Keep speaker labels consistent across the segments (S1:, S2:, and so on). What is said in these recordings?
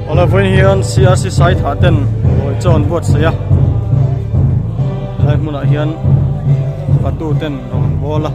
S1: Awle vawiin hian CRC Saithah ten ruai chaw an buatsaih a helai hmunah hian fatu ten rawn an bawl a.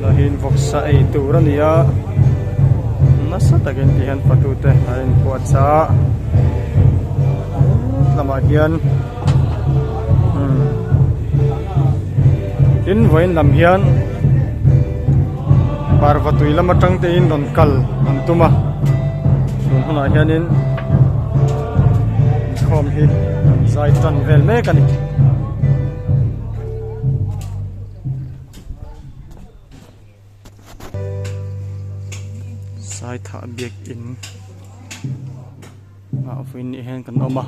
S1: Lahin vawksa ei tur a ni a nasa takin ti hian fatu te an inpuahchah lamah hian. Tin vawiin lam hian parva tui lam atang te in rawn kal an tum a tun hunah hianin inkhawm hi an zai tan vel mek a ni. Saithah biakin ah vawiin ni hian kan awm a.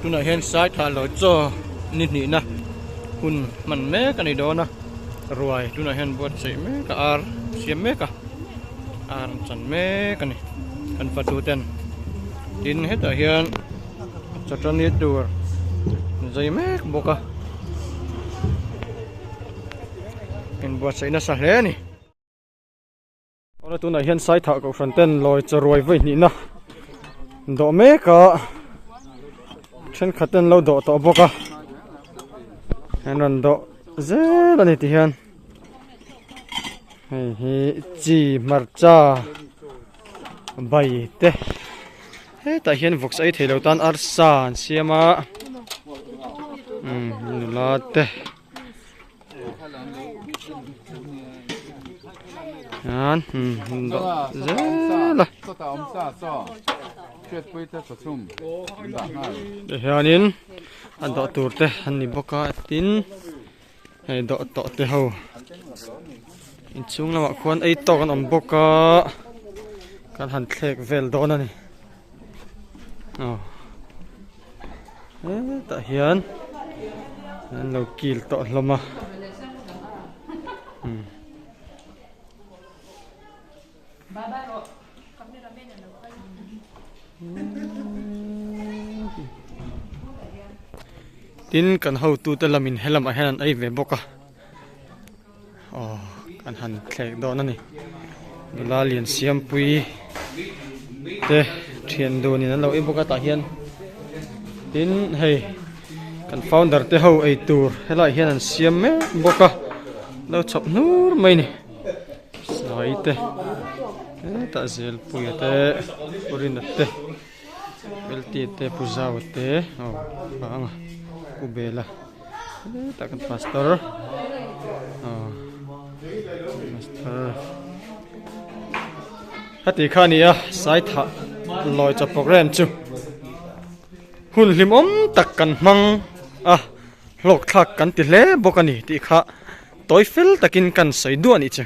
S1: Tunah hian Saithah lo chaw ni hnihna hun hman mek a ni dawn a, ruai tunah hian buatsaih mek a, ar siam mek a, ar an chan mek a ni kan fatu ten. Tin hetah hian chawṭani tur an zai mek bawk a, inbuatsaih nasa hle a ni. Awle tunah hian Saithah kohhran ten lawi chaw ruai vawi hnihna dawh mek a thenkhat ten lo dawh tawh bawk a an rawn dawh zel a ni ti hian hei hi chi hmarcha bai te hetah hian vawksa ei theilo tan arsa an siam a umm nula te. An dawh zel a. Tihianin a dawh tur te an ni bawk a tin hei dawh tawh te ho inchhung lamah khuan ei tawk an awm bawk a kan han thlek vel dawn a ni. Aw hetah hian an lo kil tawh hlawm a umm. Tin kan hotute lamin helamah hian an ei ve bawk a. Aw kan han thlek dawn a ni nula lian siampui te thian dunin an lo ei bawk a tah hian tin hei kan founder te ho ei tur helaiah hian an siam mek bawk a lo chhawp hnur mai a ni sai te hetah zelpuia te purina te Elti te Pu Zau te aw vang a Pu Bela hetah kan pastor aw pastor heti kha a ni a Saithah lawi chaw program chu hun hlimawm tak kan hmang a hlawkthlak kan ti hle bawk a ni tih kha tawi fel takin kan sawi duah a nih chu.